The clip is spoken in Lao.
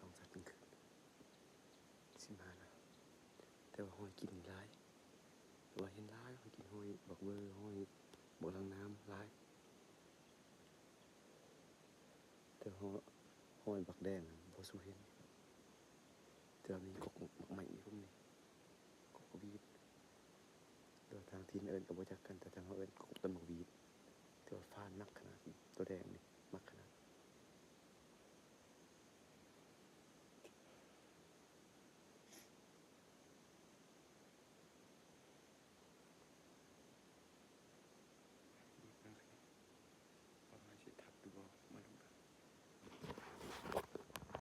ສອງສາມເທື່ອຄືນ ຊິມານະ ແຕ່ວ່າຫອຍກິນນີ້ຫຼາຍ ແຕ່ວ່າເຫັນຫຼາຍ ຫອຍກິນ ຫອຍບັກເວີ ຫອຍບັກນາງນາມຫຼາຍ ແຕ່ວ່າຫອຍບັກແດງບໍ່ສູ່ເຫັນ ແຕ່ວ່າມີກົກບັກໄມ້ອີກພຸ້ນນີ້ ກົກຫວີດ ແຕ່ວ່າທາງຖິ່ນເອີ້ນກໍບໍ່ຈັກກັນ ແຕ່ທາງເຮົາເອີ້ນກົກຕົ້ນບັກຫວີດ ແຕ່ວ່າຟານໜັກຂະໜາດ ໂຕແດງນີ້